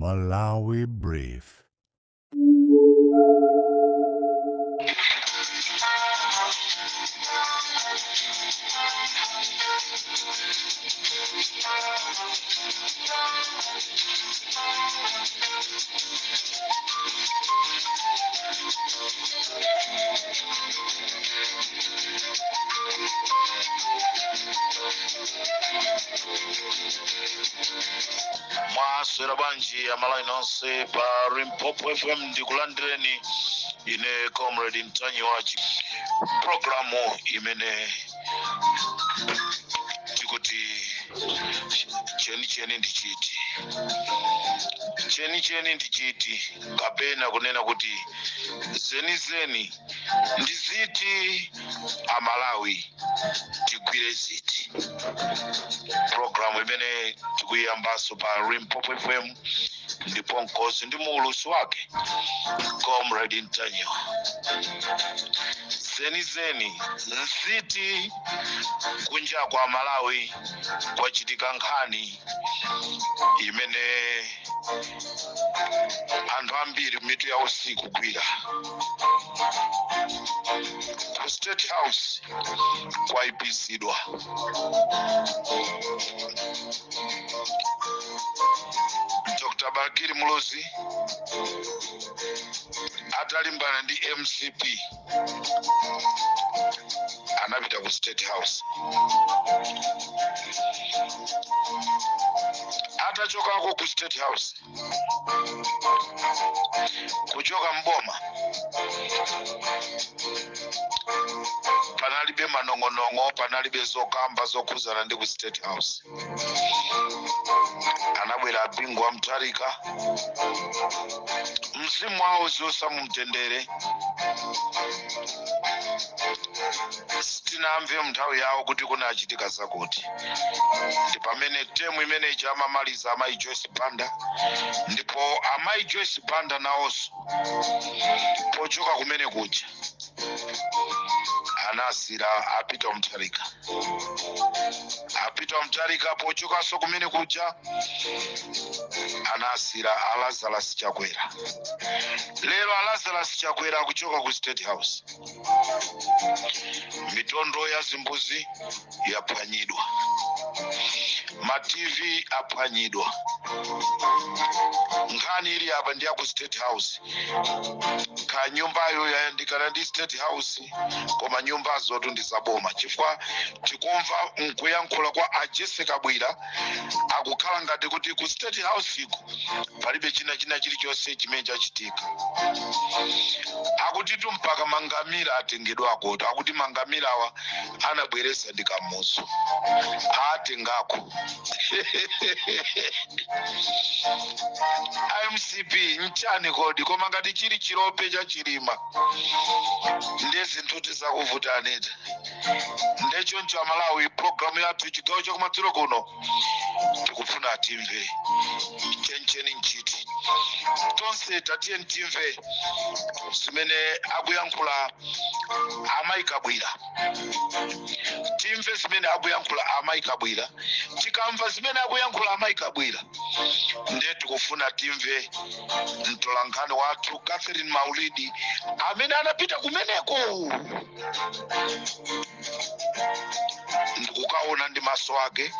Malawi Brief. Mwaswera bwanji Amalawi nonse pa Limpopo FM? Ndikulandireni ine Comrade Mtanyiwa, programu imene tikuti chenicheni ndi chiti, chenicheni ndi chiti, kapena kunena kuti zenizeni ndi ziti, Amalawi tigwire ziti? Programu imene tikuyiyambanso pa Limpopo FM, ndipo mkonzi ndi muulutsi wake Comrade Mtanyiwa. Zenizeni nziti? Kunja kwa Malawi kwachitika nkhani imene anthu ambiri mitu yawo sikugwira. Ku State House kwayipisidwa. Dr Bakili Muluzi atalimbana ndi MCP anapita ku State House. Atachokako ku State House, kuchoka mboma, panalibe manong'onong'o, panalibe zokamba zokhuzana ndi ku State House. Anabwera a Bingu wa Mutharika, mzimu wawo uziusa mumtendere. Sitinamve mnthawi yawo kuti kunachitika zakuti. Ndi pamene temu imene ija amamaliza amayi Joyce Banda, ndipo amayi Joyce Banda nawonso pochoka kumene kuja anasira a Peter Mutharika. A Peter Mutharika pochokanso kumene kuja anasira a Lazarus Chakwera. Lero a Lazarus Chakwera akuchoka ku State House, mitondo ya zimbuzi yaphwanyidwa, ma TV aphwanyidwa. Nkhani ili apa ndi ya ku State House. Ka nyumbayo yayandikana ndi State House, koma nyumbazotu ndi zaboma, chifukwa tikumva nkuyankhula kwa a Jessie Kabwila akukhala ngati kuti ku State House iko palibe china chilichonse chimene chachitika. Akutitu mpaka mangamira atengedwako. Akuti mangamirawa anabweresa ndi Kamuzu, atengako. MCP nchani kodi? Koma ngati chili chilope cha Chilima, ndiye zinthu tizakuvutanita. Ndechoncho Amalawi, programu yathu chigawo chakumadzulo kuno tikufuna timve chenicheni nchiti. Tonse tatiye timve zimene akuyankhula amayi Kabwila, timve zimene akuyankhula amayi Kabwila. Tikamva zimene akuyankhula amayi Kabwila, ndiye tikufuna timve mtolankhani wathu Catherine Maulidi amene anapita kumeneko ndikukaona ndi maso ake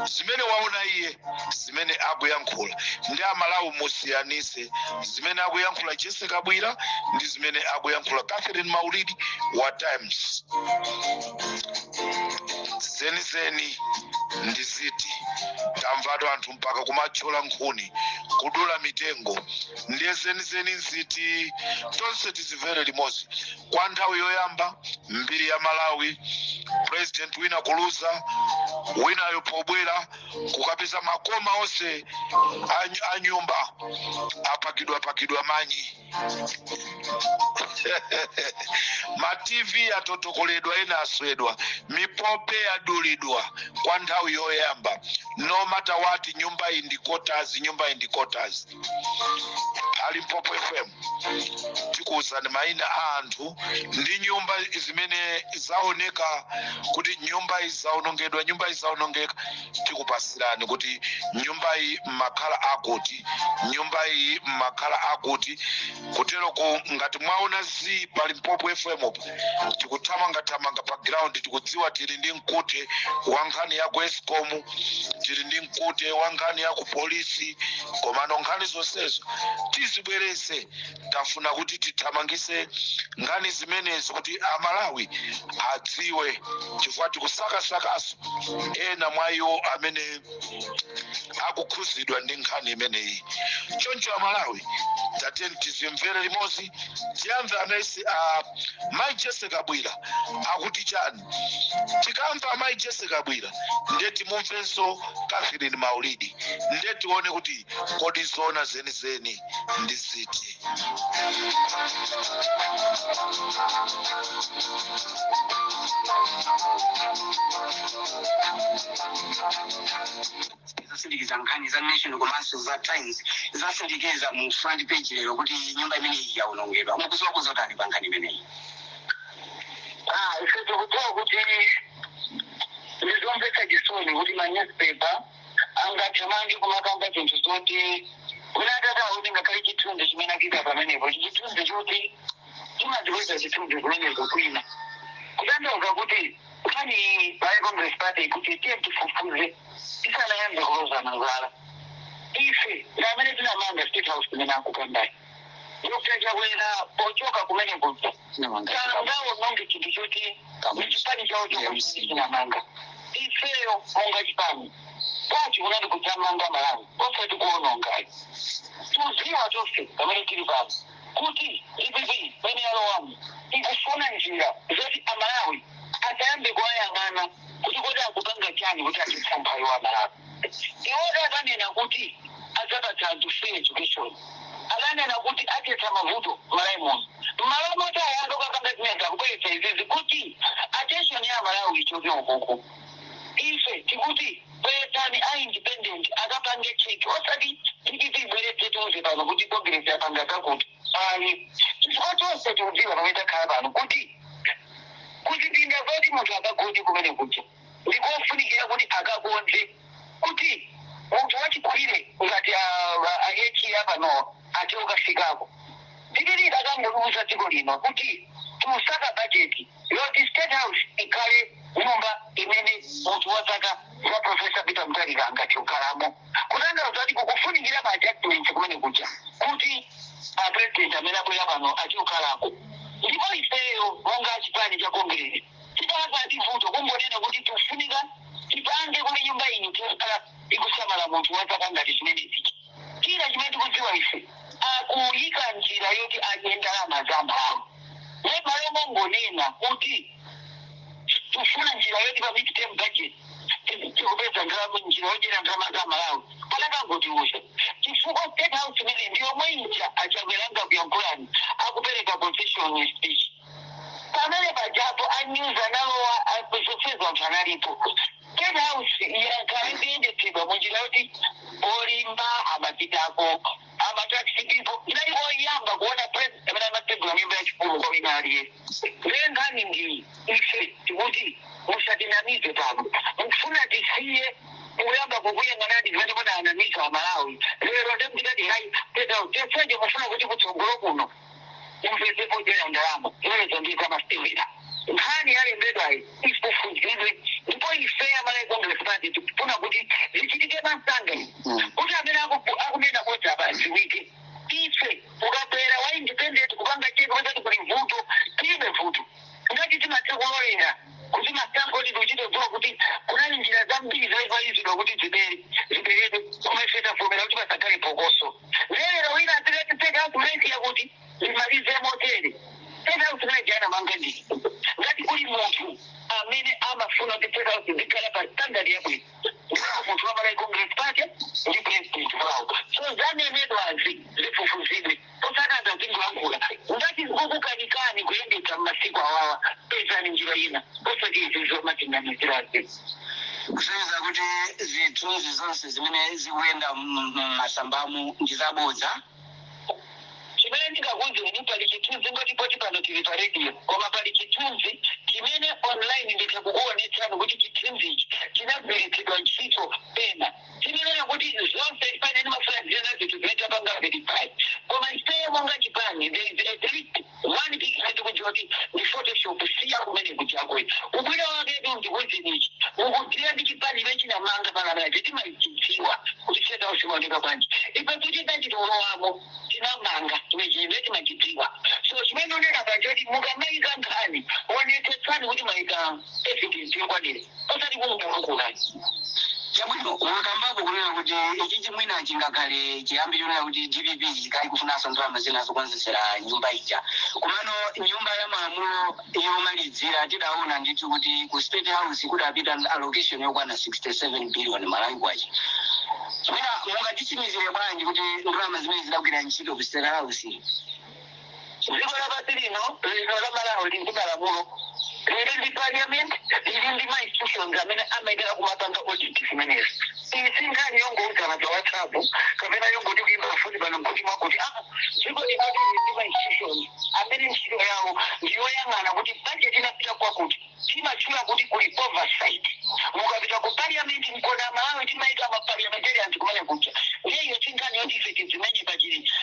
zimene waona iye, zimene akuyankhula. Ndi Amalawi musiyanise zimene akuyankhula Jessie Kabwila ndi zimene akuyankhula Catherine Maulidi wa Times. Zenizeni ndi ziti? Tamvatu anthu mpaka kumathyola nkhuni, kudula mitengo. Ndiye zenizeni nziti? Tonse tizimvere limodzi. Kwa nthawi yoyamba mbiri ya Malawi, president wina kuluza, winayo pobwera kukapeza makoma onse a nyumba apakidwa pakidwa manyi, ma TV atotokoledwa, ena aswedwa, mipope yadulidwa. Kwa nthawi yoyamba. No matter what, nyumba iyi ndi quarters, nyumba iyi ndi quarters. A Limpopo FM tikuwuzani mayina a anthu ndi nyumba zimene zaoneka kuti nyumba izi zaonongedwa, nyumba izi zaonongeka. Tikupasirani kuti nyumba iyi mmakhala akuti, nyumba iyi mmakhala akuti. Kuteroko ngati mwaona zi pa Limpopo FM, tikuthamangathamanga pa ground. Tikudziwa tili ndi mkute wa nkhani ya ku ESCOM, tili ndi mkute wa nkhani ya ku polisi, komano nkhani zonsezo tizibwerese. Tafuna kuti tithamangise nkhani zimenezi kuti Amalawi adziwe, chifukwa tikusakasakaso ena mwa iwo amene akukhuzidwa ndi nkhani imeneyi. Choncho Amalawi, tateni tizimvere limodzi, tiyamve anaisi a Mai Jesse Kabwira akuti chani. Tikamva Mai Jesse Kabwira, ndiye timumvenso Catherine Maulidi, ndiye tione kuti kodi zona zenizeni ndi ziti. Zosindikiza nkhani za Nation komanso za Times zasindikiza mu front page lero kuti nyumba imeneyi yaonongedwa. Mukuziwa kuzotani pa nkhani imeneyi? Ah, ife tikudziwa kuti ndizomvetsa chisoni kuti ma newspaper angathamange kumakamba zinthu zoti unatata kuti ngakhale chithunzi chimene akika pamenepo, chithunzi choti timaziweza chithunzi zimenezo kwina, kutanthauza kuti nkhani iyi Malawi Congress Party kuti tiye tifufuze tisanayambe kuloza manzala. Ife ndi amene tinamanga State House kumene akukambayi Dr Chakwera pochoka kumene kuja sangaononge chinthu choti ndi chipani chawo chomwe chinamanga. Ifeyo monga chipani kwachi kunati kudzamanga Malawi, osati kuonongayi. Tuziwa tonse pamene tili pano kuti DPP pene yalowamo ikufuna njira zoti Amalawi asayambe kuwayang'ana kuti kodi akupanga chani kuti achitsa mphawi wa Malawi. Iwoto akanena kuti adzapatsa anthu free education, akanena kuti athetsa mavuto Malawi muno, mmalo moti ayambe kukapanga zimene, akubweretsa izizi kuti attention ya Malawi ichoke ukoko. Ife tikuti bweretsani a independent akapange check, osati DPP ibweretse tiuze pano kuti Congress yapanga zakuti, ayi, chifukwa tonse tikudziwa pamene takhala pano kuti kuzipinda zoti munthu akagone kumene kuja ndikofunikira kuti akakonze, kuti munthu wachikulire ngati ahechi apanowa ati ukafikako. DPP akangotiuza dziko lino kuti tiusaka budget yoti State House ikhale nyumba imene munthu wa zaka za Professor Peter Mutharika angathe kukhalamo, kutanthauza kuti kukufunikira ma adjustments kumene kuja kuti a president amene abwera pano ati kukhalako. Ndipo ifeyo monga chipani cha Congress tidakati vuto kungonena kuti tikufunika tipange kuti nyumba iyi tikhala ikusamala munthu wa zaka ngati zimenezi. China chimene tikudziwa ife, akuyika njira yoti adye ndalama za mphamvu nemalo mongonena kuti tifuna njira yoti pa mid-term budget tikupeza ndalama, njira yodyera ndalama za Malawi, panakangotiuza, chifukwa State House imene ndi yomwe ija Achakwera kuyankhulani akupereka concession speech pamene pajapo, a news analowa, zonsezo anthu analipo. State House yakhala ikuyendetsedwa munjira yoti olimba amapitako, ama taxi people. Inali oyamba kuona president amene amatsegula nyumba yachifumu kwa wina aliyense. Ndiye nkhani ndi ife tikuti musatinamize pano, mukufuna tisiye mukuyamba kukuyang'anani zimene munanamiza Amalawi lero, ndi mtikati hayi State House teseje, mufuna kuti kutsogolo kuno mumvezepo dyera ndalama zimenezo ndi zamasewera. Nkhani yalembedwayi ifufuzidwe, ndipo ife Amalawi Congress Party tikufuna kuti zichitike masanga, kuti amene akunena kuti apa adziwike. Ife ukabwera wa independent kupanga check kuti kuli vuto, tilibe vuto. Ngati timathe kulolera kuti masankho kuti tichitodziwa kuti kunali njira zambiri zimene kuti zibere ziberedwe, koma ife tavomera kuti pasakhale phokoso. Lero wina atikati State House mnaisiya kuti limalize motere. State House naija anamanga ndi ngati kuli munthu amene amafuna kuti State House zikhala pa standard yabwino, ndipo munthu wa Malawi Congress Party ndi president wawo. So zanenedwazi zifufuzidwe, osati zingolankhula. Ngati zikukukanikani kuyendetsa mmasiku awawa, pezani njira ina, osati izi zomatinamizirazi. Kusonyeza kuti zithunzi zonse zimene zikuyenda m'masambamu ndi zabodza? Chimene ndingakuwuzeni, pali chithunzi, ngati poti pano tili pa radio, koma pali chithunzi chimene online nditha kukuonetsani kuti chithunzi ichi chinagwiritsidwa ntchito pena. Chimenena kuti zonse pane ndimafuna zina zinthu zimene tapanga verify, koma ifeyo monga chipani, there is at least one picture tikudziwa kuti ndi Photoshop, siya kumene kuchakwe. Ubwino waketu, ndikuwuzenichi, mukudziwa ndi chipani imene chinamanga palamalacho, timachidziwa kuti State House imaoneka bwanji. Ife kuti tachitolowamo, tinamanga chimene timachidziwa. So chimene unena pachoti, mukamayika nkhani, onetsetsani kuti mayika evidence yokwanira, osati kungolankhulani. Chabwino, mwakambapo kunena kuti ichi chimwina chingakhale chiyambi chonena kuti DPP chikali kufunanso ndalama zina zokonzesera nyumba ija. Komano nyumba ya malamulo yomalizira tidaona ndithu kuti ku State House kudapita allocation yokwana 67 billion Malawi kwacha. Mwina mungatitsimikizire bwanji kuti ndalama zimene zidagwira ntchito ku State House? Dziko lapansi lino, lino la Malawi, lili ndi malamulo, lili ndi parliament, lili ndi ma institutions amene amayenera kumapanga audit zimenezi. Iyi si nkhani yongouzana pa WhatsApp kapena yongoti kuimba foni pano nkuti mwakuti. Ah, dziko linoti lili ndi ma institutions amene ntchito yawo ndiyoyang'ana kuti budget inapita kwakuti. Timatchula kuti kuli oversight. Mukapita ku parliament, mkona Malawi timaita ma parliamentarians kumene kuja. Ndiye si nkhani yoti ife tidzimenye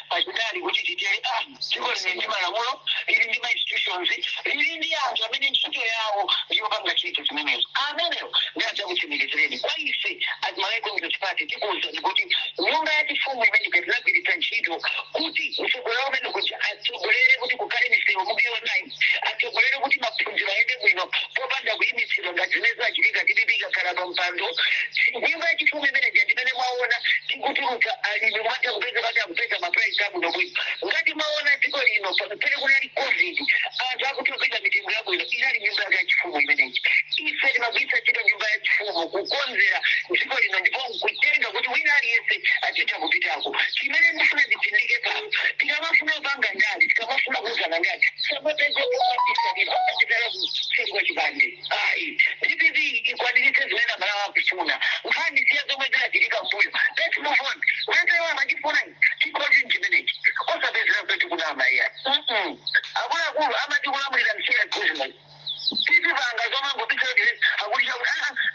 pachidali kuti titere. Ah, dziko lili ndi malamulo, lili ndi ma institutions, lili ndi anthu amene ntchito yawo ndiyopanga ntchito zimenezo. Amenewo ndi adzakutsimikizireni. Kwa ife as Malawi Congress Party, tikuwuzani kuti nyumba yachifumu imene tinagwiritsa ntchito kuti mtsogoleri umene kuti atsogolere kuti kukhale misewu mukuionayi, atsogolere kuti maphunziro ayende bwino popanda kuyimitsidwa ngati zimene zachitika DPP ikakhala pa mpando. Nyumba yachifumu imene ndimene mwaona tikutulutsa alimi kumatha kupeza pati akupeza ma price abwinobwino. Ngati mwaona dziko lino pamene kunali COVID, anthu akutopeza mitengo yabwino, inali nyumba yake yachifumu imeneyi. Ife timagwiritsa ntchito nyumba yachifumu kukonzera dziko lino ndipo nkutenga kuti wina aliyense achitha kupitako. Chimene ndifuna nditsindike pano, tikamafuna kupanga ndale, tikamafuna kuuzana ndale, samapeze kusekwa chipande, ayi. DPP ikwaniritse zimene Amalawi akufuna. Nkhani siya zomwe zinachitika mbuyo. Let's move on. Wese amachifuna chikhozi chimenechi, osapezera kuti kunama iya. Akuluakulu amati kulamulira msera business, tizipanga zomangopisa kuti akuti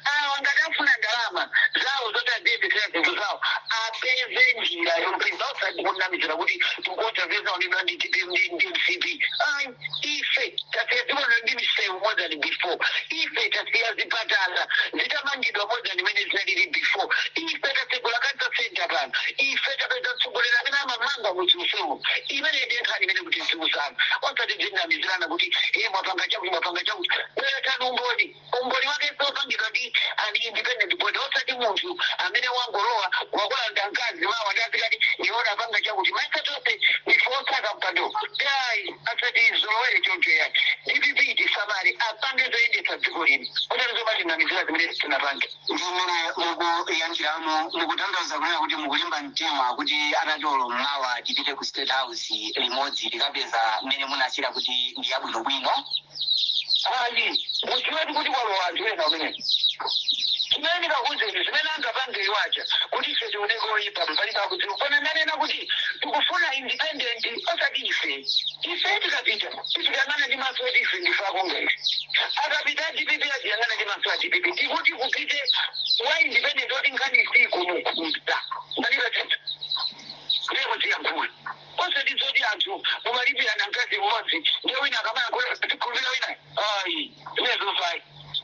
awa ngati afuna ndalama zawo zoti aziyendesera zinthu zawo, apeze njira yopeza, osati kunamizira kuti tikukocha peza unidwa ndi TP ndi MCP. Ayi, ife tasiya dziko ndi misewu more than before. Ife tasiya zipatala zitamangidwa more than imene zinalili before. Ife tatsegula cancer center pano. Ife tapeza mtsogoleri amene amamanga muchiusewu. Imene ndiye nkhani imene kuti ziuzana, osati zinamizirana kuti iye mwapanga chakuti, mwapanga chakuti. Bweretani umboni. Umboni wake sopangidwa ndi an independent body, osati munthu amene wangolowa wakulanda mkazi mawa ndasikati iwona apanga chakuti. Maisa tonse ndife osaka mpando, ayi, asati zolowere choncho yayi. DPP tisamale, apange zoyendetsa dziko lino, osati zomatinamizira zimene tinapange. Ndi mmene mukuyankhiramo, mukutanthauza kunena kuti mukulimba mtima kuti atatolo mmawa tipite ku State House limodzi, tikapeza mmene munachita kuti ndi yabwinobwino? Ayi, mudziwetu kuti kwalowa anthu ena umene chimene ndikakuwuzeni zimene angapange iwacha kuti ife tioneke oyipa, palibe akudziwa. Koma ndanena kuti tikufuna independent, osati ife. Ife tikapita tiziyang'ana ndi maso oti ife ndife a Congress. Akapita DPP, aziyang'ana ndi maso a DPP. Tikuti kupite wa independent oti nkhani isikumukhuza malipatatu ndiye kuziyankhula, osati zoti anthu mumalipirana mkazi mmodzi, ndiye wina akamayankhula tikhulupira wina. Ayi, zimenezo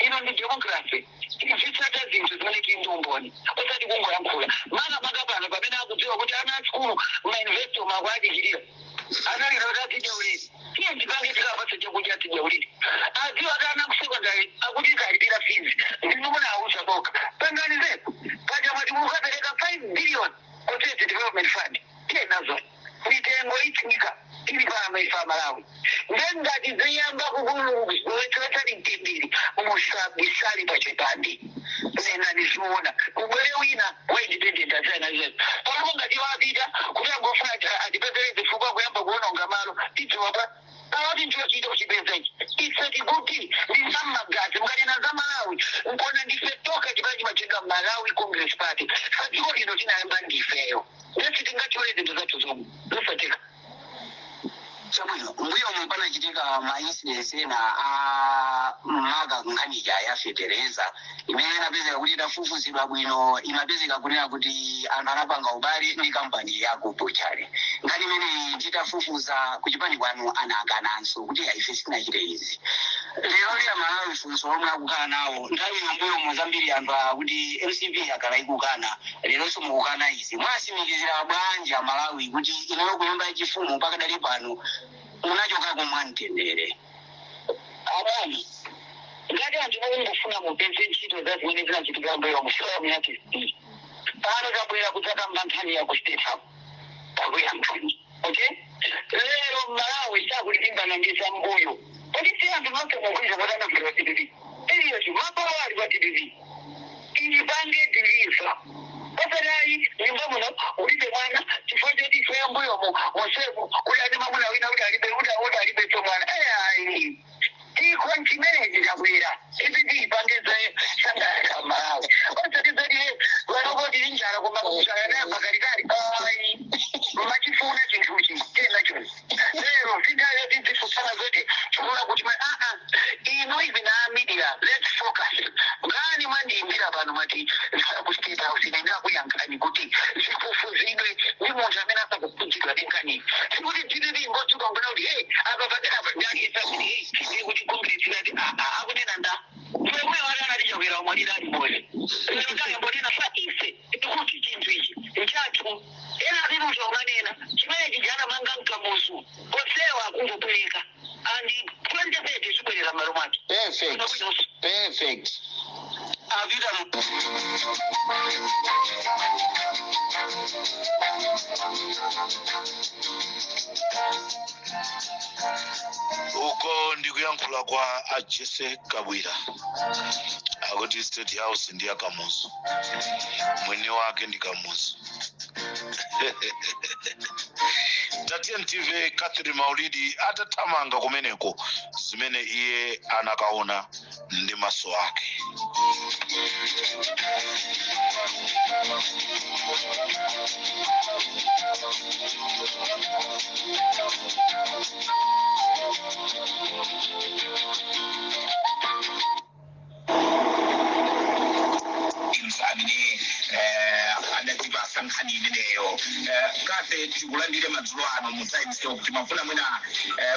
ino ndi democracy. Tizitsata zinthu zimene tili ndi umboni, osati kungoyankhula. Maka pano pamene akudziwa kuti ana a sukulu ma university makuadikirira, analira kuti azidya ulere. Tiye ndipange tikapatse chakudya, azidya ulere. Adziwa kuti ana ku secondary akuti ikalipira fees, ndinu munawuza boka. Pangani zepo paja mwati mukapereka 5 billion ku State Development Fund. Tiye nazo mitengo itsika tili pano ife Amalawi. Ngengati ziyamba kukulowetsani mtendere, musabisale pachipande, nenani ziona, kubwere wina wa independent azayana. Palipo ngati wapita kuti angofuna atipezere zifukwa kuyamba kuononga malo, tidziwa pa Awati nchochita kuchipeza ichi. Ife tikuti ndi zam'magazi. Mukanena za Malawi, nkona ndife toka chipani chimachedwa Malawi Congress Party. Dziko lino tinayamba ndifeyo, ndesi tingachole zinthu zathu zomwe zosatheka. Chabwino, mbuyomu panachitika ma incidents ena a maka nkhaniya ya fetereza imene inapezeka kuti itafufuzidwa bwino, imapezeka kunena kuti anthu anapanga ubale ndi kampani ya ku butchery. Nkhani imeneyi titafufuza, kuchipani kwanu anakananso kuti ife sitinachite izi. Lero liya Malawi funso lomwe akukhala nawo nthawi ino, mbuyomu zambiri anthu akuti MCP akhala ikukana, leronso mukukana izi, mwasimikizira bwanji Amalawi kuti inuyo kunyumba yachifumu pakadali pano munachokako mwamtendere? Abani, ngati anthu mukungofuna mupeze ntchito za zimene zinachitika mbuyo muforum yake pano, tabwera kudzakamba nkhani ya ku State House, takwera nkhani. Okay, lero Malawi sakulimbana ndi zambuyo kodi si anthu nonse mugwiza kuti anagwira DPP period. Mabolo ali kwa DPP, ipange deliver. Osati nyumba muno ulibe mwana chifukwa choti ife mbuyomu monsemu uli ani mamuna wina uli alibe uli alibe so mwana. Ayi, tiko chimenechi chakwera DPP ipange sangalala Malawi, osati zoti vanokoti njala koma njala nayo pakalikali. Ayi, machifuna chinthuchi tena choni lero sindayo tidzifunsana zoti chikuona kuti aa ino even a media, let's focus. Ngani mwandiimbira pano mati ku State House, ine ndakuyankhani kuti zifufuzidwe ndi munthu amene asakukhudzidwa ndi nkhani. Sikuti DPP ngotsuka ngona kuti hey, apa padera apa ndaliyesa kuti hey, ndiri kuti kungiritsirati aa akunena nda yomwe wali anatichakwera omwe alili ali lero tayambonena fa. Ife tikuti chinthu ichi nchathu. Ena atilucha umanena chimene chijana manga mkamuzu onsewa akungobwereka and 2030 zibwerera malo mwake. Perfect, perfect. Apita. Uko ndikuyankhula kwa a Jesse Kabwira, akuti State House ndi yakamuzu, mwini wake ndi Kamuzu. Tatiye TV, Catherine Maulidi atathamanga kumeneko, zimene iye anakaona ndi maso ake. Amene adatipasa nkhani imeneyo. Kafe, tikulandire madzulo ano mu Times Talk. Timafuna mwina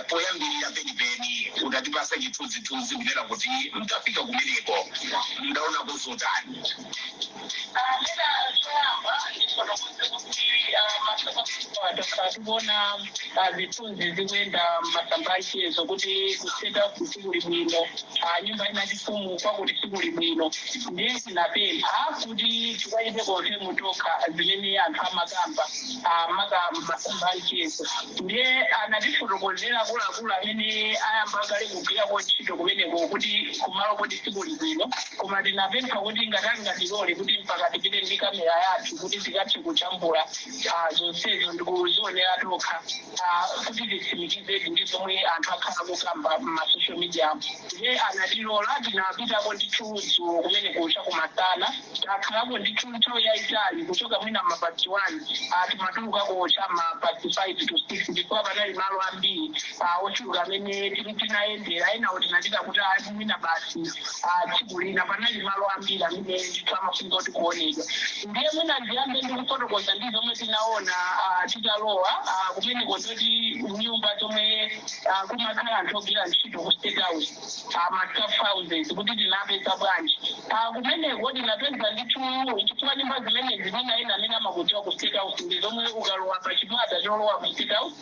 poyambirira penipeni utatipasa chithunzithunzi kunena kuti mtafika kumeneko mdaonako zotani? Amena choyamba ndifotokoze kuti masoko tikuona zithunzi zikuyenda masamba achiyezo kuti ku State House sikuli bwino, nyumba ina chifumu kwakuti sikuli bwino. Ndiye tinapempha kuti tikachite confirm tokha zimene anthu amakamba maka masamba achiyezo. Ndiye anatifotokozera akuluakulu amene ayamba kale kugwirako ntchito kumeneko kuti kumalo kuti sikuli bwino, koma tinapempha kuti ngati angatilole kuti mpaka tipite ndi kamera yathu kuti tikathe kujambula zonsezo ndikuzionera tokha kuti titsimikizedi ndi zomwe anthu akhala kukamba ma social media. Ndiye anatilola, tinapitako ndithu dzulo kumeneko chakumasana. Takhalako ndithu nthawi yayitali, kuchoka mwina ma past 1, timatulukako cha ma past 5 to 6, ndipo panali malo ambiri ochuluka amene tinayendera. Enawo tinachita kuti mwina basi tsiku lina. Panali malo ambiri amene ndithu amafunika kuti kuonedwa. Ndiye mwina ndiyambe ndikufotokoza ndi zomwe tinaona titalowa kumeneko. Ndoti nyumba zomwe kumakhala anthu ogwira ntchito ku State House, ma staff houses, kuti tinapeza bwanji kumeneko. Tinapeza ndithu, chifukwa nyumba zimenezi mwina ena amene amakudziwa ku State House, ndi zomwe ukalowa pa chipata cholowa ku State House,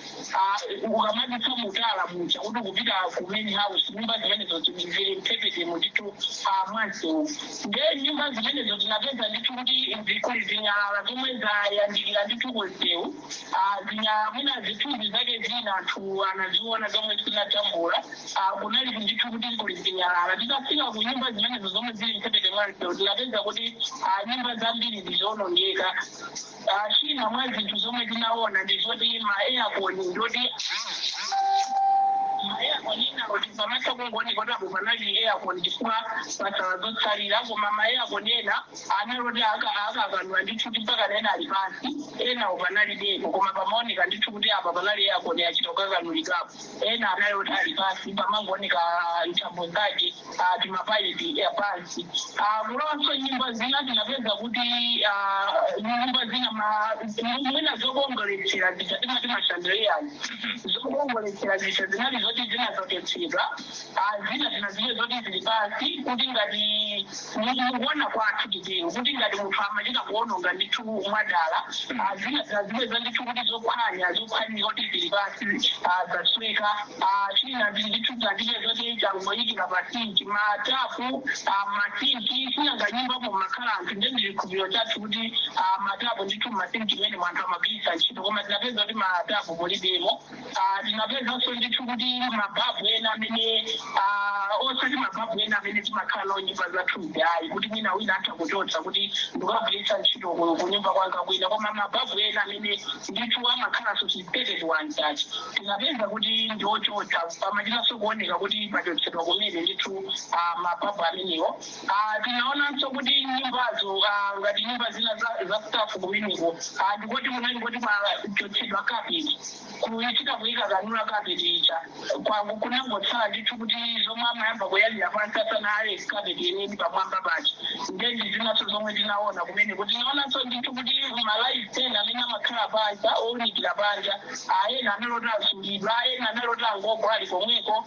ukamadutsa mutala muja kuti kupita ku main house, nyumba zimenezo zili mphepetemo ndithu mwansewu. Ndiye nyumba zimenezo tinapeza ndithu kuti kuli zinyalala zomwe zayandikira ndithu kunsewu. Zinyalala, mwina zithunzi zake zina anthu anaziona zomwe zinajambula. Kunali ndithu kuti kuli zinyalala. Tikafika ku nyumba zimenezo zomwe zili mphepete mwansewu, tinapeza kuti nyumba zambiri ndizowonongeka. China mwa zinthu zomwe tinaona ndizoti ma aircon ndoti Ma aircon ena kuti pamatha kungooneka kuti apo panali aircon chifukwa pasala zotsalira, koma ma aircon ena anali kuti akakanula ndithu kuti mpaka ena ali pansi, enawo panalibepo, koma pamaoneka ndithu kuti apa panali aircon yachita kukakanulikapo. Ena anali kuti ali pansi, pamangooneka nthambo zake, timapaipi pansi. Kulonso nyumba zina tinapeza kuti nyumba zina mwina zokongoletsera zija timati ma chandeliers, zokongoletsera zija zinali zoti zinazoketsedwa, zina zinaziwe zoti zili pansi, kuti ngati mukuona kwathu titero kuti ngati munthu amachita kuononga ndithu mwadala. Zina zinazipeza ndithu kuti zophwanya, zophwanyika kuti zili pansi, zasweka. China ndithu zinazipeza zoti changoyikira pa sinki, matapu, masinki. Sinanga nyumbamo makhala anthu, ndiye ndichikhulupiriro chathu kuti matapu ndithu masinki mene anthu amagwiritsa ntchito, koma tinapeza kuti matapu mulibemo. Tinapezanso ndithu kuti mababu ena amene osati mababu ena amene timakhala nawo nyumba zathuzi ayi, kuti mwina wina atha kuchotsa kuti ndikagwiritsa ntchito ku nyumba kwanga kwina, koma mababu ena amene ndithu amakhala sophisticated ones achi tinapeza kuti ndiochotsa, pamachitanso kuoneka kuti pachotsedwa kumene ndithu mababu amenewo. Tinaonanso kuti nyumbazo, ngati nyumba zina za staff kumeneko, ndikoti munali kuti pachotsedwa carpet, kuichita kuyika kanula carpet ija, kwangu kunangotsala ndithu kuti zomwe amayamba kuyalira pansi asana ale carpet yeneni pamwamba paja. Ndendi zinaso zomwe tinaona kumeneko. Tinaonanso ndithu kuti ma lights ena amene amakhala panja owunikira panja, ena analoti azulidwa, ena analoti angogwa ali komweko,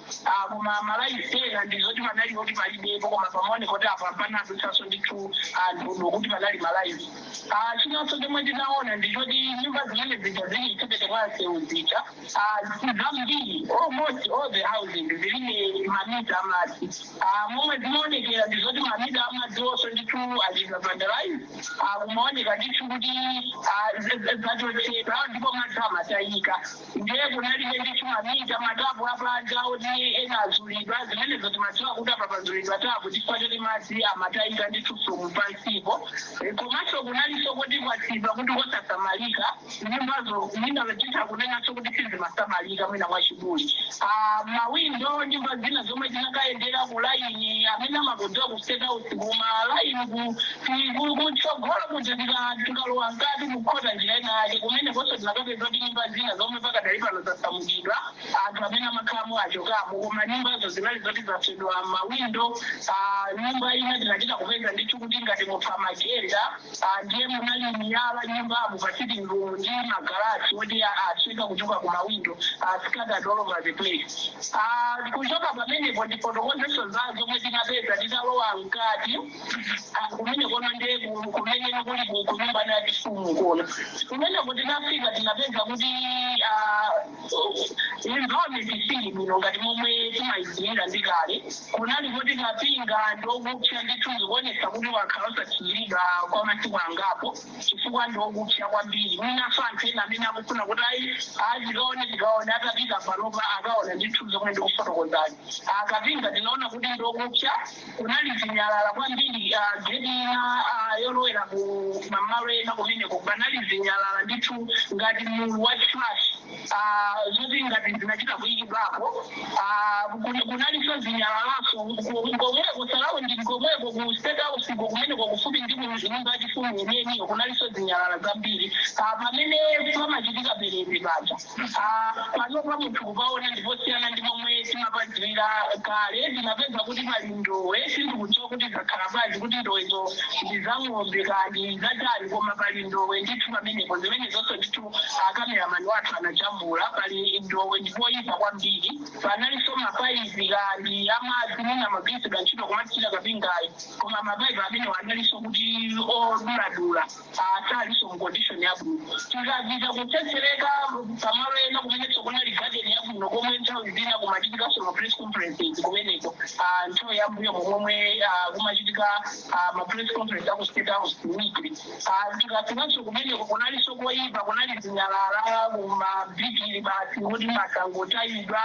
koma ma lights ena ndizoti panali kuti palibepo, koma pamaoneka kuti apa panadutsanso ndithu anthu kuti panali ma lights. Chinanso chomwe tinaona ndichoti nyumba zimene zija zili mphepete mwa msewu zija, zambiri, almost all the houses ziline mamita amadzi. Momwe zimaonekera ndizoti mamita amadzi onso ndithu achita vandalize, kumaoneka ndithu kuti zachotsedwa ndipo madzi amatayika. Ndiye kunalibe ndithu mamita, matapu apanja oti ena azulidwa, zimenezo timadziwa kuti apa pazulidwa tapu chifukwa choti madzi amatayika ndithu from pansipo. Komanso kunalinso kuti kwatsidwa kuti kosasamalika nyumbazo, mwina titha kunenanso kuti sizimasamalika mwina mwachidule. Mawindo, nyumba zina zomwe zinakayendera ku laini amene amakudziwa ku State House, kuma laini kutsogolo kuja, tikalowa mkati kukhota njira ina yake, kumene konso tinakapeza kuti nyumba zina zomwe pakadali pano zasamukidwa, anthu amene amakhalamo achokamo, koma nyumbazo zinali zoti zaswedwa mawindo. Nyumba ina tinachita kupeza ndithu kuti ngati munthu amagenda, ndiye munali miyala nyumbamo pa sitting room ndi magalasi oti asweka kuchoka ku mawindo, scattered all over the place. Kuchoka pamenepo ndifotokozeso za zomwe tinapeza titalowa mkati, kumene kono ndiye kumene kuli kunyumba ya chifumu kono. Kumeneko tinafika, tinapeza kuti environment isili bwino ngati momwe timayidziwira ndi kale. Kunali kuti kapinga ndokupsa ndithu, zikuonetsa kuti wakhala osathiridwa kwa masiku angapo chifukwa ndokupsa kwambiri. Mwinaso anthu ena amene akufuna kuti ayi azikaone, tikaone atapita panopa akaona ndithu zomwe ndikufotokozani. Akapinga tinaona kuti ndokupsa, kunali zinyalala kwambiri. Geti ina yolowera ku mamalo ena kumeneko panali zinyalala ndithu ngati mulu wa trash, zoti ngati zinachita kuyikidwapo. Kunalinso zinyalalaso komweko surrounding komweko ku State House ko, kumeneko kufupi ndi ku nyumba yachifumu yeniyeniyo, kunalinso zinyalala zambiri. Pamene pamachitika parade paja, panopa munthu kupaona ndiposiyana ndi momwe timapadziwira kale. Tinapeza kuti pali ndowe, sindikudziwa kuti zakhala bwanji, kuti ndowezo ndi za ng'ombe kandi zatani, koma pali ndowe ndithu pamenepo. Zimene zonse ndithu akameramani wathu anajambula, pali ndowe ndipoyipa kwambiri. Panalinso mapaipi kandi amadzi, mwina amagwiritsidwa ntchito kumathira kapingayi, koma mapaipi amene analinso kuti oduladula, asalinso mu condition yabwino. Tikapita kutsetsereka pamalo ena kumenenso kunali garden yabwino, komwe nthawi zina kumachitikanso ma press conferences kumeneko, nthawi yambuyo momwe kumachitika ma press conference aku State House weekly. Tikafikanso kumeneko kunalinso koyipa, kunali zinyalala. Kumabhigiri basi kuti masangotayidwa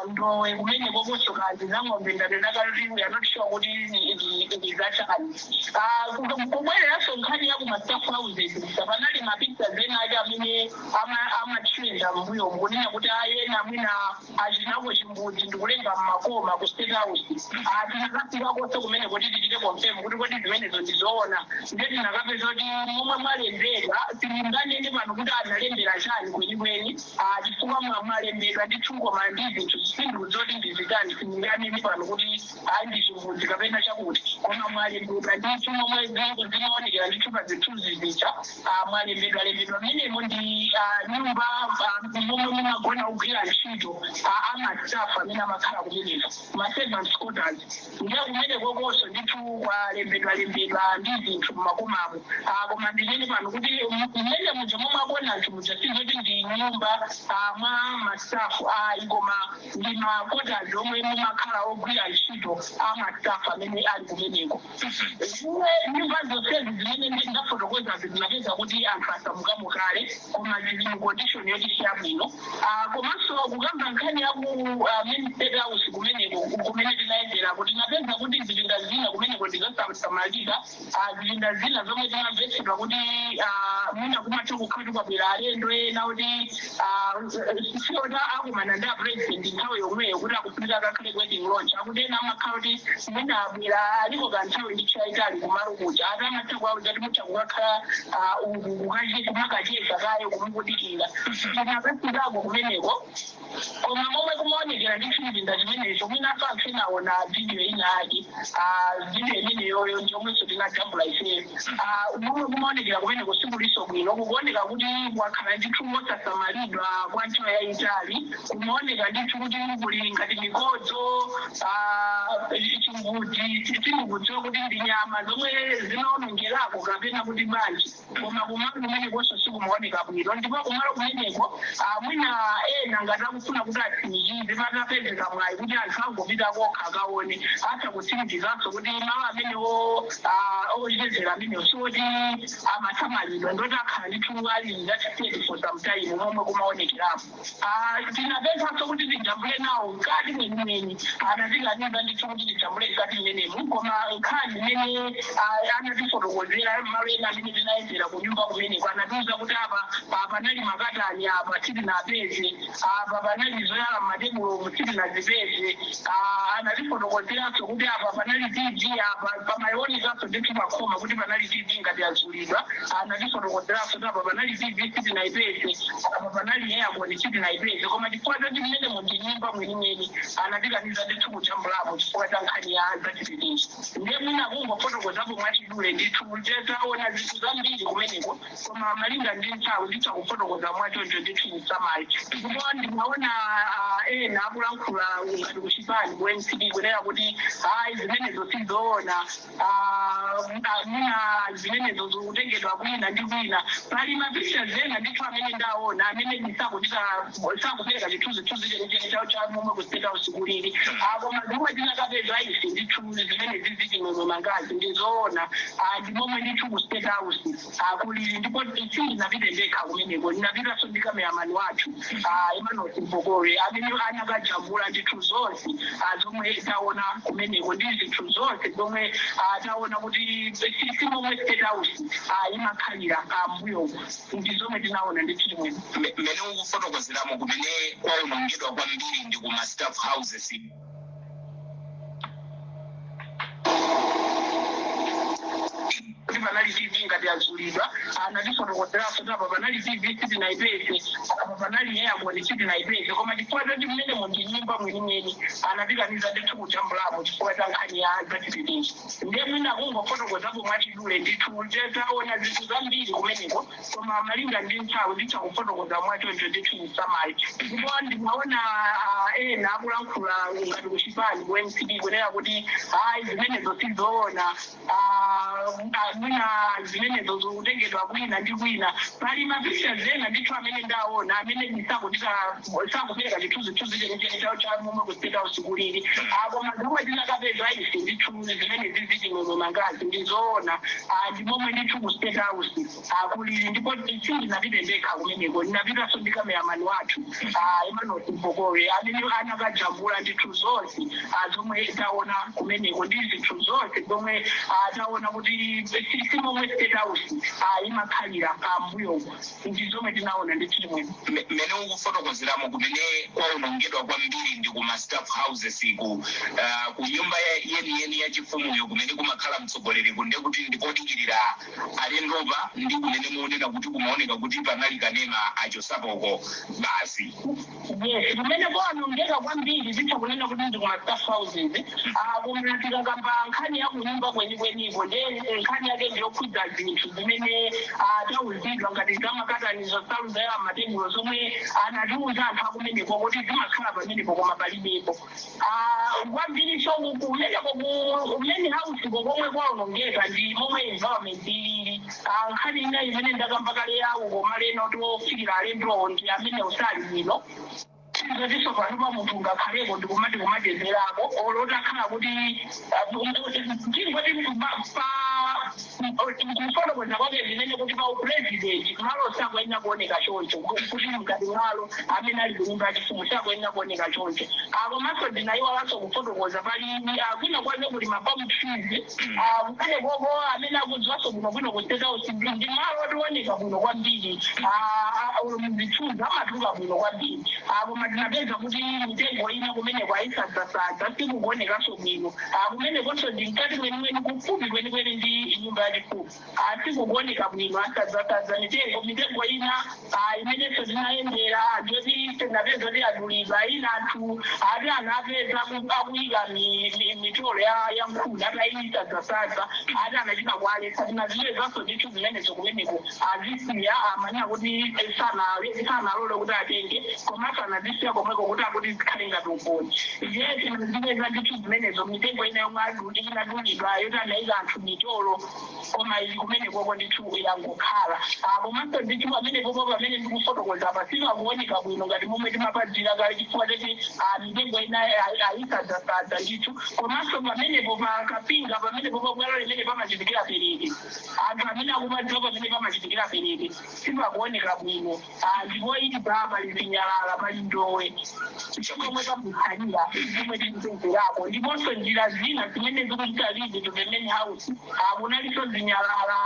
ndowe kumeneko kosokazi za ng'ombe. Ndanenakati we are not sure kuti ndizachani. Kubwereranso nkhani ya kuma staff houses, panali ma pictures ena ake amene amatrenda mbuyo kunena kuti ayena mwina achinako chimbudzi ndikulemba mmakoma ku State House. Tinakafika konse kumene kuti tichite confirm kuti kodi zimenezo ndizoona. Nde tinakapeza kuti momwe mwalembedwa, simunganene pano kuti analembera chani kwenikweni, chifukwa mwalembedwa ndithu, koma ndi zinthu sindikudzoti ndizitani. Simunganene pano kuti ayi, ndi chimbudzi kapena chakuti, koma mwalembedwa ndithu momwe zimaonekera ndithu pa zithunzi zija. Mwalembedwa lembedwa menemo ndi nyumba momwe mumagona kugwira ntchito ama staff amene amakhala kumeneko, ma servants quarters. Ndiye kumene kokonso ndithu kwalembedwa lembedwa ndi zinthu mmakomamo. Koma ndinene pano kuti mmene muja momwe akuona anthu muja sizoti ndi nyumba mwa ma staff ayi, koma ndi ma quarters omwe mumakhala ogwira ntchito ama staff amene ali kumeneko. Zimwe nyumba zonsezi zimene ndafotokozazi zinapeza kuti anthu asamukamo kale, koma zili mu condition yoti siyabwino. Komanso kukamba nkhani ya ku main State House kumeneko kumene tinayendera, tinapeza kuti zipinda zina kumeneko ndizosamalika. Zipinda zina zomwe tinamvetsedwa kuti mwina kumatha kukhati kwabwera alendo ena kuti siota akumana ndi a President nthawi yomweyo kuti akufunika akakhale wedding launch, akuti ena amakhala kuti mwina abwera aliko kanthawi ndithu yayitali kumalo kuja, ati amatha kuwauza kuti mutha kukakhala uku kumakacheza kaye kumukudikira. Tinakafikako kumeneko, koma momwe kumaonekera ndithu chipinda chimenecho, mwinaso anthu enaona video ina ake, video imeneyoyo ndiomwenso tinajambula ifeyo. Momwe kumaonekera kumeneko sikuliso bwino, kukuoneka kuti kwakhala ndithu mosasamalidwa kwa nthawi yayitali. Kumaoneka ndithu kuti kuli ngati mikodzo, chimbudzi, sindikudziwa kuti ndi nyama zomwe zinaonongerako kapena kuti bwanji, koma kumalo kumenekonso sikumaoneka bwino. Ndipo kumalo kumeneko mwina ena ngati akufuna kuti atsimikize, patapezeka mwayi kuti anthu angopita kokha akaone, atha kutsimikizanso kuti malo amenewo ochezera amenewo siwoti amasamalidwa, ndoti akhala ndithu ali in that state for some time momwe kumaonekerapo. Tinapemphanso kuti tijambule nawo mkati mwenimweni, anatikaniza ndithu kuti tijambule mkati mmenemu. Koma nkhani imene anatifotokozera malo ena amene tinayendera kunyumba kumeneko, anatiuza kuti apa panali makatani, apa sitinapeze, apa panali zoyala mmatebulo, sitinazipeze. Anatifotokozeranso kuti apa panali TV, apa pamaionekanso ndithu pakhoma kuti panali TV ngati yazulidwa. Anatifotokozeranso kuti apa panali TV, sitinayipeze, apa panali aircon, sitinayipeze. Koma chifukwa choti mmene mundi nyumba mwenimweni, anatikaniza ndithu kujambulapo chifukwa cha nkhani ya zachitetezo. Ndiye mwina kungofotokozapo mwachidule ndithu, taona zinthu zambiri kumeneko, koma malinga ndi nthawi nditha kufotokoza mwachoncho ndithu msamali. Ndipo ndimaona ena akulankhula ngati kuchipani ku MCP kunena kuti hayi, zimenezo sizoona, mwina zimenezo zikutengedwa kwina ndi kwina. Pali ma pictures ena ndithu amene ndaona amene sakupereka chithunzithunzi chenicheni chawo cha momwe ku State House kulili. Koma zomwe tinakapeza ife ndithu zimene ziziti momwe mangazi ndizoona, ndi momwe ndithu ku State House kulili. Ndipo sindinapite ndekha kumeneko, ndinapitanso ndi cameraman wathu Emmanuel Mpokore amene anakajambula ndithu zonse zomwe taona kumeneko ndi zinthu zonse zomwe taona kuti si momwe State House imakhalira mbuyomo, ndi zomwe tinaona ndithu chimwene. Mmene ukufotokozeramo, kumene kwaonongedwa kwambiri ndi kuma staff houses. Kuti panali TV ngati yazulidwa, anatifotokozeranso kuti apa panali TV, sitinayipeze, apa panali aircon, sitinayipeze. Koma chifukwa choti mmene mundi nyumba mwenimweni, anatikaniza ndithu kujambulapo chifukwa cha nkhani ya zachitetezo. Ndiye mwina kungofotokozapo mwachidule ndithu, taona zinthu zambiri kumeneko, koma malinga ndi nthawi nditha kufotokoza mwachoncho ndithu msamali. Ndipo ndimaona ena akulankhula ngati kuchipani ku MCP kunena kuti hayi, zimenezo sizoona, mwina Mwina zimenezo zikutengedwa kwina ndi kwina. Pali mapictures ena ndithu amene ndaona amene sakupereka chithunzithunzi chenicheni chawo cha momwe ku State House kulili. Koma zomwe tinakapeza ife ndithu zimene ziziti momwe mangazi ndizoona, ndi momwe ndithu ku State House kulili. Ndipo sindinapite ndekha kumeneko, ndinapitanso ndi cameraman wathu, Emmanuel Mpokowe, amene anakajambula ndithu zonse zomwe taona kumeneko ndi zinthu zonse zomwe taona kuti si momwe State House imakhalira mbuyomo. Ndi zomwe tinaona ndithu chimwene. Mmene ukufotokozeramo, kumene kwaonongedwa kwambiri ndi kuma staff houses ku nyumba yeniyeni ya chifumuyo kumene kumakhala mtsogoleri, kunde kuti ndikodikirira alendopa, ndi kumene muoneka kuti kumaoneka kuti panali kanema achosapoko basi. Yes, kumene kwaonongeka kwambiri zitha kunena kuti ndi kuma staff houses. Koma tikakamba nkhani ya kunyumba kwenikweniko, nde nkhani yake ndiyokhudza zinthu zimene tauzidwa ngati zamakatanizo, nsalu za matebulo zomwe anatiuza anthu akumeneko kuti zimakhala pamenepo koma palibepo. Kwambiriso kumeneko ku main house komwe kwaonongeka ndi momwe environment ilili. Nkhani ina imene ndakamba kale yawo, koma leno tofikira alendowo ndi amene usali bwino. Zotiso pano pa munthu ungakhaleko ndikumati kumachezerako olo utakhala kuti tingoti pa kufotokoza kwake zimene kuti pa upresident malo sakuyenera kuoneka choncho, kuti mkati malo amene ali kunyumba yachifumu sakuyenera kuoneka choncho. Komanso ndinayiwalanso kufotokoza, pali kwina kwake kuli ma palm trees kumene koko. Amene akudziwanso bwinobwino ku State House, ndi malo otioneka bwino kwambiri, mzithunzi amatuluka bwino kwambiri. Koma tinapeza kuti mitengo ina kumeneko ayisadzasadza, sikukuonekanso bwino. Kumenekonso ndi mkati mwenimweni, kufupi kwenikweni ndi nyumba yachifumu, sikukuoneka bwino, asadzasadza mitengo. Mitengo ina imenenso tinayendera ndiyoti tinapeza kuti adulidwa. Ina anthu ati anapeza akuyika mitolo ya nkhuni atayisadzasadza, ati anachita kualetsa. Tinazipezanso ndithu zimenezo kumeneko, azisiya amanena kuti sanalole kuti atenge, komanso anazisiya komweko kuti akuti zikhale ngati umboni. Ndiye tinazipeza ndithu zimenezo, mitengo ina yomwe inadulidwa yoti anayika anthu mitolo, koma ili kumenekoko ndithu yangokhala. Komanso ndithu pamenepopo pamene ndikufotokoza apa sipakuoneka bwino ngati momwe timapadzira kale, chifukwa choti mitengo ina ayisadzasadza ndithu. Komanso pamenepo pakapinga pamenepo pabwalo limene pamachitikira parade, anthu amene akupadziwa pamene pamachitikira parade, sipakuoneka bwino. Ndipo ili pa pali zinyalala, pali ndowe komwe pamukhalira zomwe tikupezerako. Ndiponso njira zina zimene zikuchita lead to the main house, kunalinso zinyalala,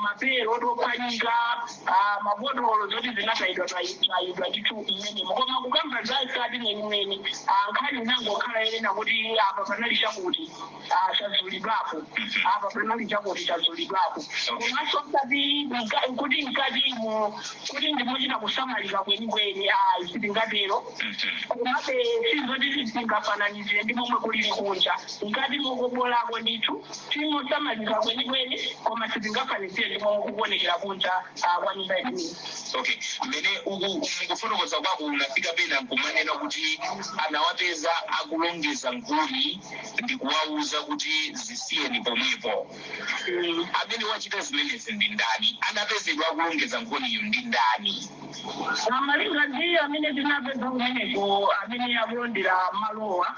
mapero otophwanyika, mabotolo zoti zinatayidwa tayidwa ndithu mmenemo. Koma kukamba za mkati mwenimweni, nkhani inangokhala yonena kuti apa panali chakuti chazulidwapo, apa panali chakuti chazulidwapo. Komanso mkati kuti mkatimo kuti ndimuchita kusamalika kwenikweni, ayi, sitingatero. Komabe sizoti sitingafananizire ndi momwe kulili kunja. Mkati mokobolako ndithu timosamalika kwenikweni, koma sitingafanizire ndi momwe kukuonekera kunja kwa nyumba imeneyi. Okay, mmene uku mukufotokoza kwako unafika pena nkumanena kuti anawapeza akulongeza nkhuni ndi kuwauza kuti zisiyeni pomwepo. Amene wachita zimenezi ndi ndani? Anapezedwa akulongeza nkhuniyo ndi ndani? Malinga ndi amene tinapeza kumeneko amene akulondera malowa,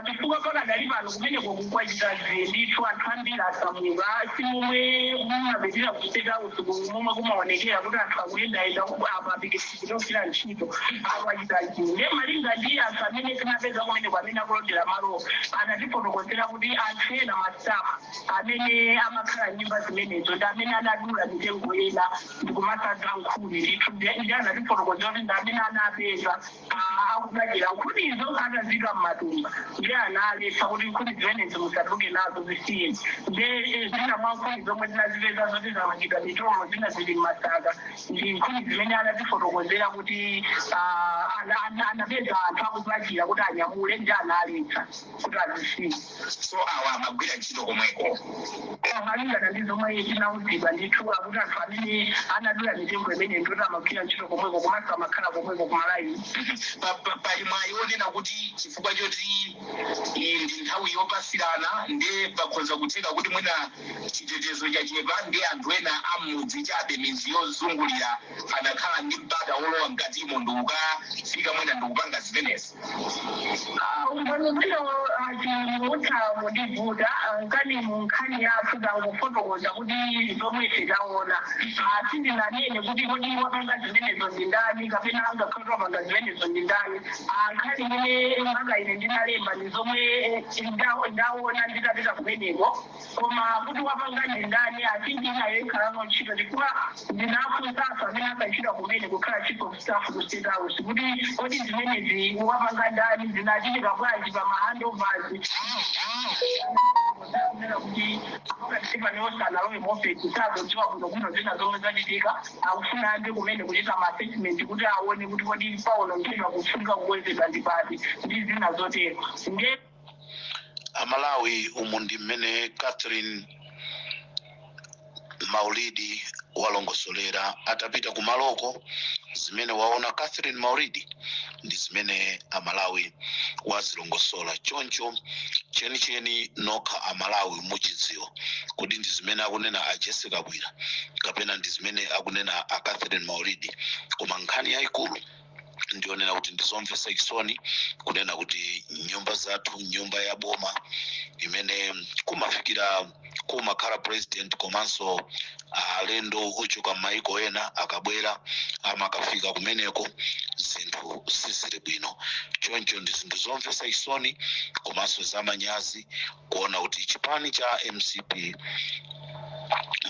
chifukwa pakadali pano kumeneko kukwachita ndithu anthu ambiri asamuka. Simomwe mumapitira ku State House momwe kumaonekera kuti anthu akuyendayenda apa pikipiki ogwira ntchito, akwachita nde malinga ndi anthu amene tinapeza kumeneko amene akulondera malowa, anatifotokozera kuti anthu ena, mastaff amene amakhala nyumba zimenezo, ndi amene anadula mitengo ina ndikumasadza nkhuni ndithu. Ndi anatifotokozera kuti ndi amene anapeza akupakira nkhunizo atazika mmatumba, ndi analetsa kuti nkhuni zimenezo musatuluke nazo, zisiye. Nde zina mwa nkhuni zomwe tinazipeza zoti zamangidwa mitolo, zina zili mmasaka, ndi nkhuni zimene anatifotokozera kuti Anapeza anthu akupachira kuti anyamule ndi analetsa kuti azisiye. So awa amagwira ntchito komweko? Malingana ndi zomwe tinauzidwa ndithu, kuti anthu amene anadula mitengo imene ndoti amagwira ntchito komweko, komanso amakhala komweko kumalaini. Pali mwayi wonena kuti chifukwa choti iyi ndi nthawi yopasirana, ndiye pakhoza kutheka kuti mwina chitetezo chachepa, ndi anthu ena amudzi chabe, midzi yozungulira, anakhala ndi mpata wolowa mkatimo ndikukafika mwina ndikupanga zimenezi? Umboni bwino utha kundivuta nkani mu nkhani yathu tangofotokoza kuti zomwe ife taona. Sindinanene kuti kodi wapanga zimenezo ndi ndani kapena angakhale wapanga zimenezo ndi ndani. Nkhani imene mpaka ine ndinalemba ndi zomwe ndaona nditapita kumeneko, koma kuti wapanga ndi ndani asindinayo ikhalamo ntchito, chifukwa ndinafunsanso amene akachita kumene kukhala chief of staff ku State House kuti kodi zimenezi wapanga ndani, zinachitika bwanji pa ma handovers, kuti panewo sanalowe muofesi, sakudziwa bwino bwino zina zomwe zachitika. Akufuna ande kumene kuchita ma assessment kuti aone kuti kodi paonongedwa kufunika kukonzedwa ndi pati ndi zina zotero nge. Amalawi, umu ndi mmene Catherine Maulidi walongosolera atapita kumaloko. Zimene waona Catherine Maulidi ndi zimene Amalawi wazilongosola. Choncho chenicheni nokha Amalawi muchidziwa kuti ndi zimene akunena a Jessica Bwira kapena ndi zimene akunena a Catherine Maulidi. Koma nkhani yayikulu ndionena kuti ndizomvetsa chisoni kunena kuti nyumba zathu, nyumba ya boma imene kumafikira kumakhala president komanso alendo ochoka m'mayiko ena akabwera amakafika kumeneko, zinthu sizili bwino. Choncho ndi zinthu zomvetsa chisoni komanso zamanyazi kuona kuti chipani cha MCP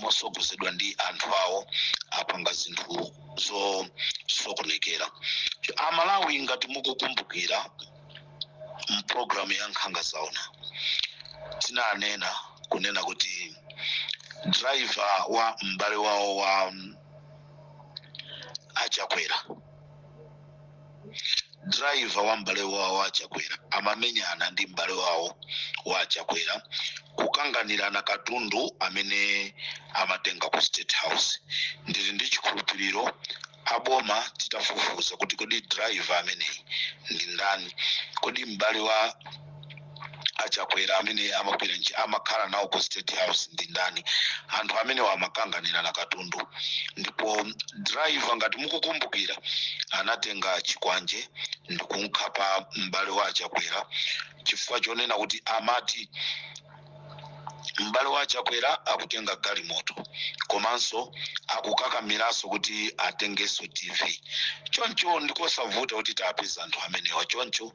mosogozedwa ndi anthu awo apanga zinthu zosokonekera. Amalawi, ngati mukukumbukira, mpulogalamu ya Nkhanga Zaona tinanena kunena kuti driver wa m'bale wawo wa Achakwera, driver wa m'bale wawo wa Achakwera amamenyana ndi m'bale wawo wa Achakwera kukanganirana katundu amene amatenga ku State House. Ndili ndi chikhulupiriro aboma titafufuza kuti kodi driver ameneyi ndi ndani, kodi m'bale wa Achakwera amene amagwira amakhala nawo ku State House ndi ndani, anthu amene amakanganirana katundu. Ndipo driver, ngati mukukumbukira, anatenga chikwanje ndikunkhapa m'bale wa Achakwera chifukwa chonena kuti amati m'bale wa Achakwera akutenga galimoto komanso akukakamiranso kuti atengenso TV. Choncho ndikosavuta kuti tapeza anthu amenewa. Choncho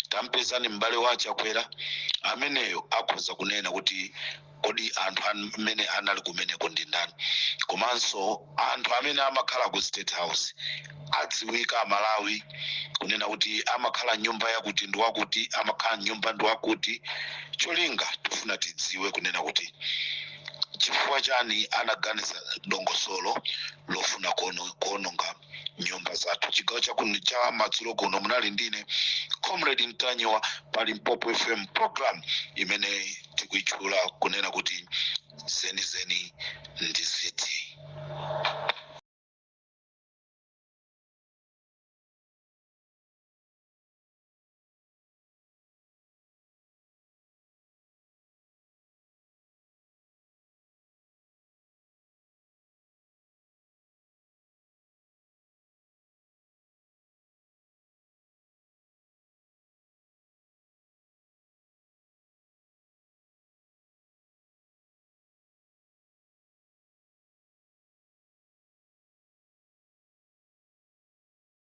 tampezani m'bale wa Achakwera ameneyo, akhoza kunena kuti kodi anthu amene anali kumeneko ndi ndani, komanso anthu amene amakhala ku State House adziwika Amalawi kunena kuti amakhala nyumba yakuti ndi wakuti, amakhala nyumba ndi wakuti. Cholinga tifuna tidziwe kunena kuti chifukwa chani anaganiza dongosolo lofuna kuononga nyumba zathu. Chigawo chakuno cha madzulo kuno munali ndine Comrade Mtanyiwa pa Limpopo FM, program imene tikuitchula kunena kuti Zenizeni Ndi Ziti.